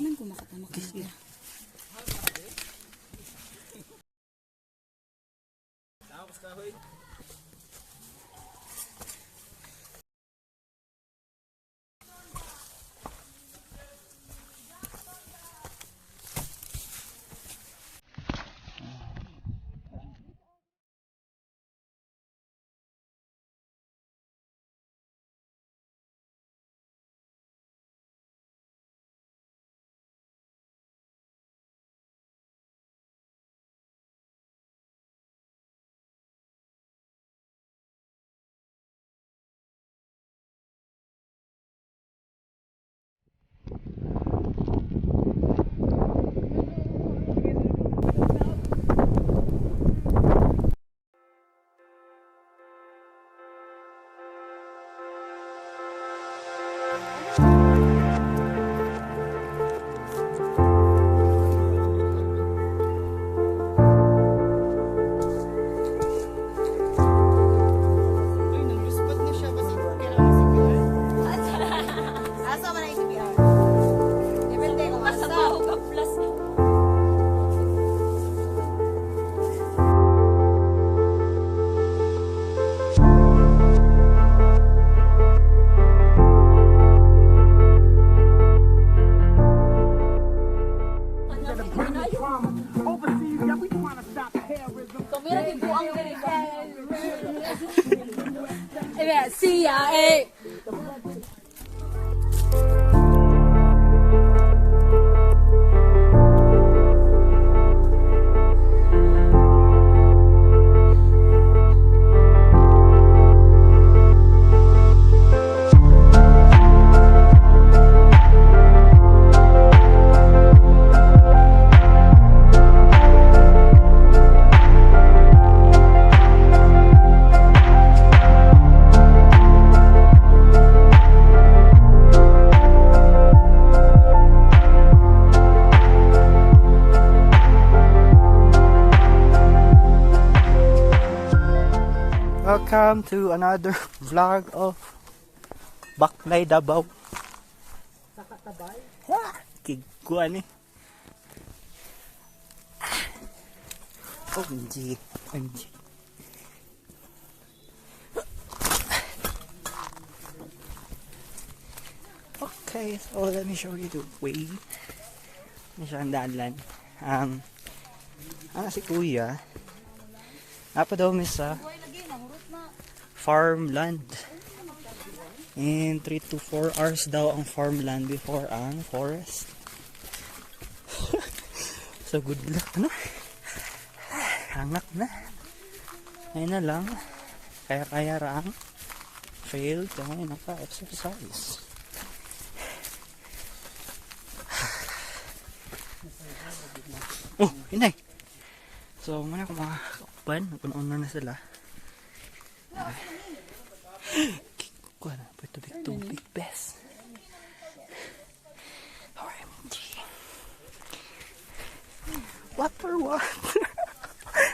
Man ko makatama ka. Ay, nagluspad na siya. Basta kailangan CPR. Asa man ang CPR? Depende kung asa. Plus. Overseas, yeah, we trying to stop terrorism. Tumira di buang diri. Eh, siya eh. Welcome to another vlog of Baknay Davao. Ah, kigkuan eh. OMG, OMG. Okay, so let me show you the way. Ano siya ang daanan. Si Kuya. Napa daw mi sa farmland. In 3 to 4 hours daw ang farmland before ang forest. So good luck na. Hangak na. Ngayon na lang. Kaya-kaya ra ang failed kung naka-exercise. Oh, inay. So, muna ko mga kauban. Nagpuno na sila. Kuha na, pwede tubig tubig, best. OMG. Water, water.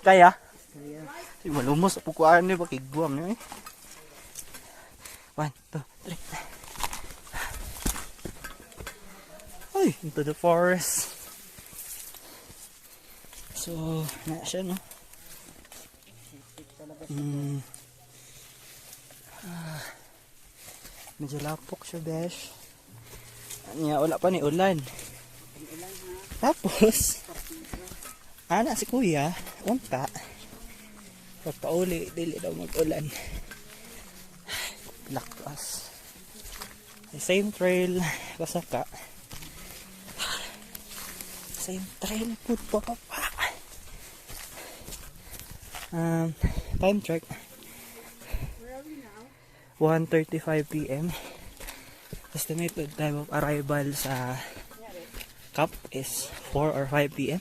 Kaya? Kaya. Malumos sa pukuan niyo, pakigbuang niyo eh. 1, 2, 3. Ay, into the forest. So, na siya, no? Medyo lapok siya, besh. Anya, wala pa ni ulan. Tapos, ana si kuya, unta. Pagpauli, dili daw mag-ulan. Lakpas. Same trail, pasaka. Same trail, put pa pa pa. Time check. 1:35 p.m. Estimated time of arrival sa Cup is 4 or 5 p.m.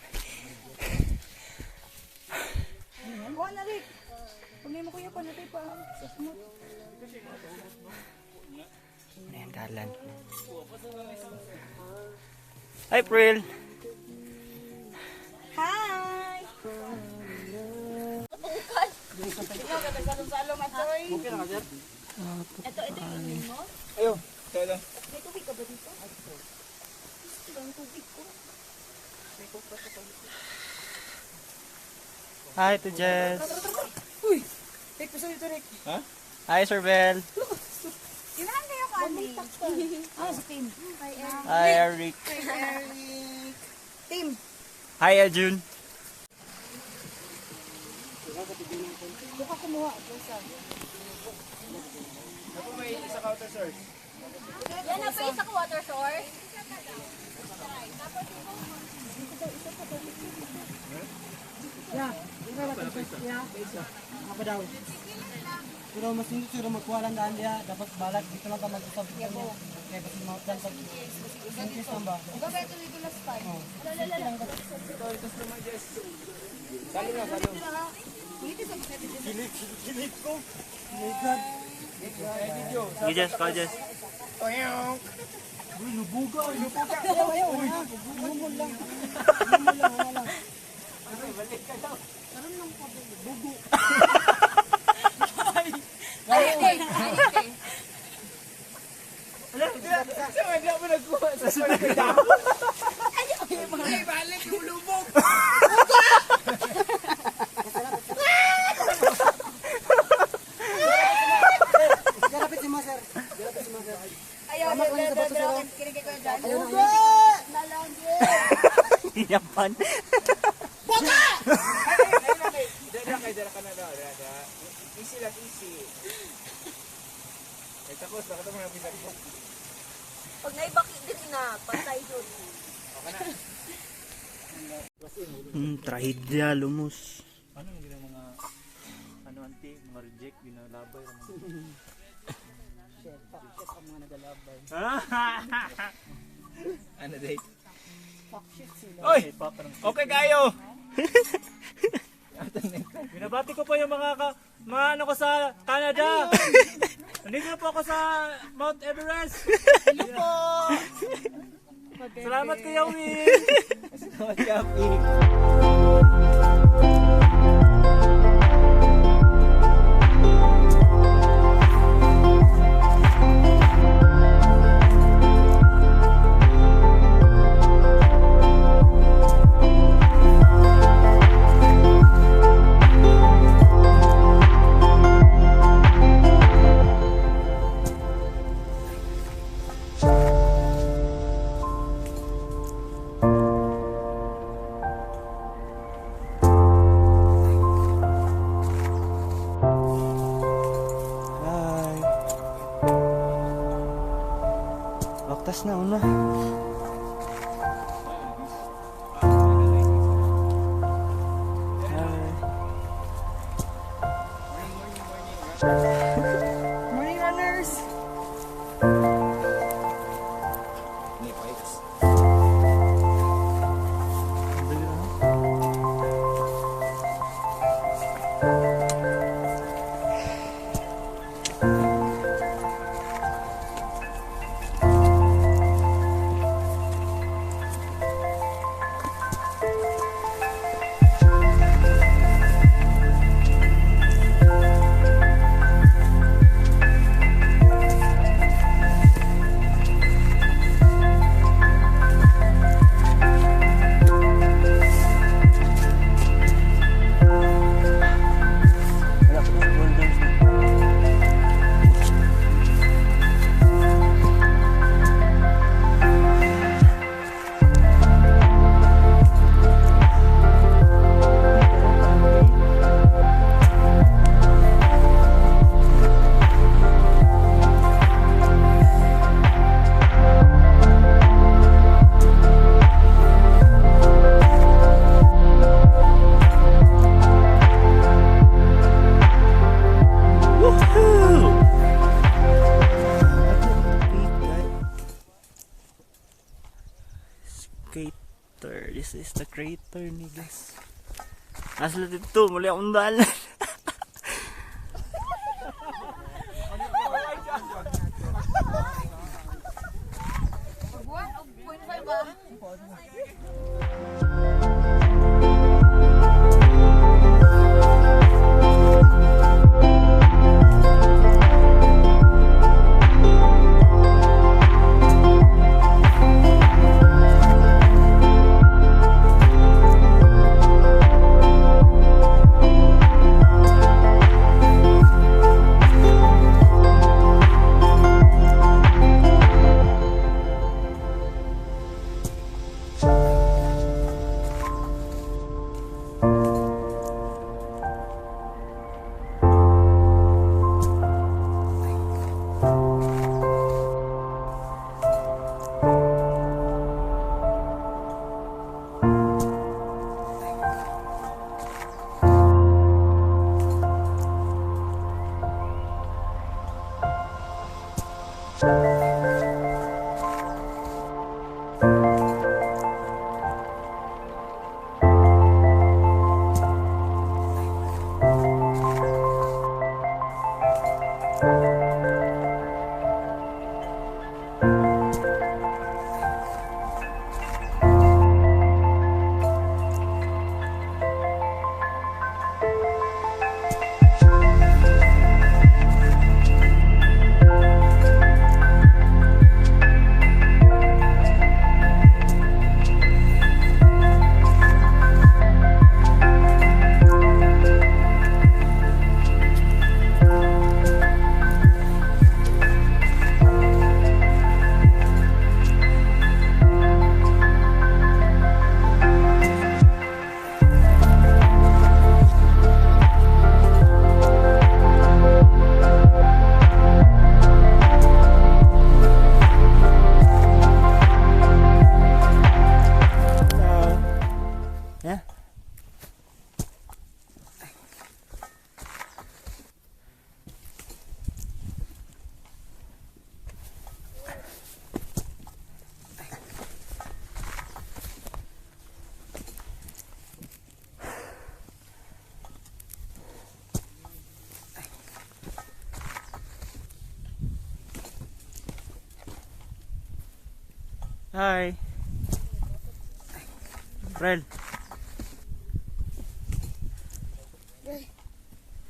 Kuha na, Rick. Kunin mo kuya, kuha na tayo pa. Ano yung dalan? Hi, April! Hi! Ito, ito yung inumin mo? Ayo, ito lang. May tubig ka ba dito? Gusto lang tubig. Hi to Jess. Uy! Rick, gusto dito, Rick. Hi, Sir Bel. Kailangan kayo ko, Andy. Ah, si Tim. Hi, Eric. Eric. Tim. Hi, Arjun. Buka kumuha. Doon. Yan na pa isa ko water source. Yeah. Apa daw? Pero mas hindi siguro magkuha lang daan diha. Dapat balak dito lang ka mag-usap dito niya. Kaya kasi mga plan sa in lang ba? Sige, Jess. Call Jess. Garapit si Maser. Garapit si Maser. Ayaw, kinigay ko dyan. Yapan. Dara ka na daw. Dara. Easy lang, easy. Ay, tapos, bakit mo nabisag ko? Pag naibaki din na, patay yun. Trahedya, lumos. Ano yung ginang mga ano ante, mga reject, ginalabay ang mga Ano, date? Oy! Okay kayo! Binabati ko po yung mga ka, mga ano ko sa Canada. Nandito na po ako sa Mount Everest. Hello po! Salamat, Kuya Will. Salamat, Yapi. Hi. Baktas na una. Hi. Morning, runners! Ni pipes. Wala pa sa boulders na. Woohoo! Crater. This is the crater, niggas. Asla dito, muli akong daan. 1.5 ba? Hi. Rel.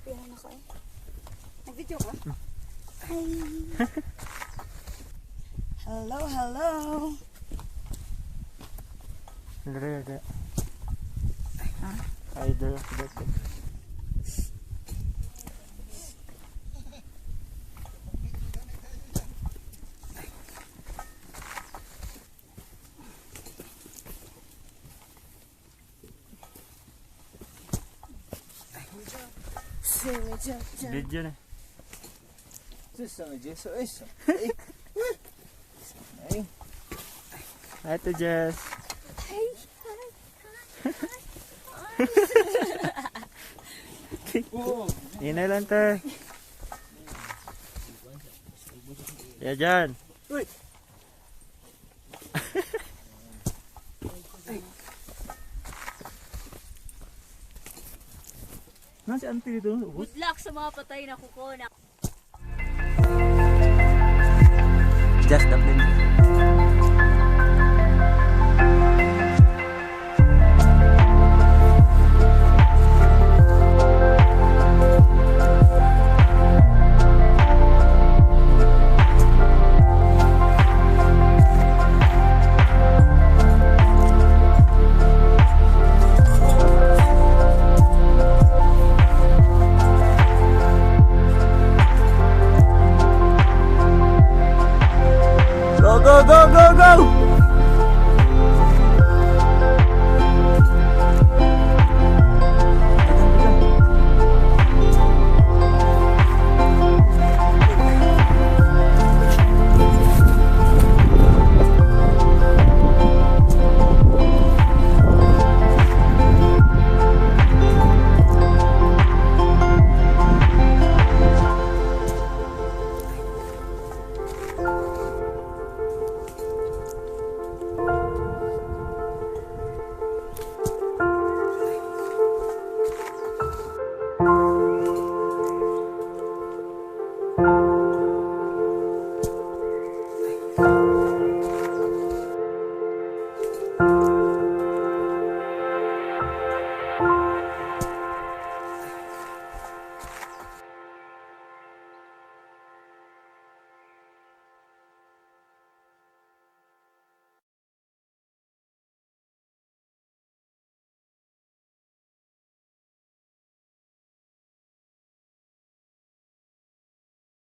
Pira na ko eh. Nag-video ka? Hi! Hello, hello! Rel, rel. Idol of the Video na. Sus, ang Jesu is. Hi to Jess. Hi! Oo. Yun na lang te. Yeah, dyan. Uy. Nasa auntie dito. Good luck sa mga patay na kuko na Just the plane.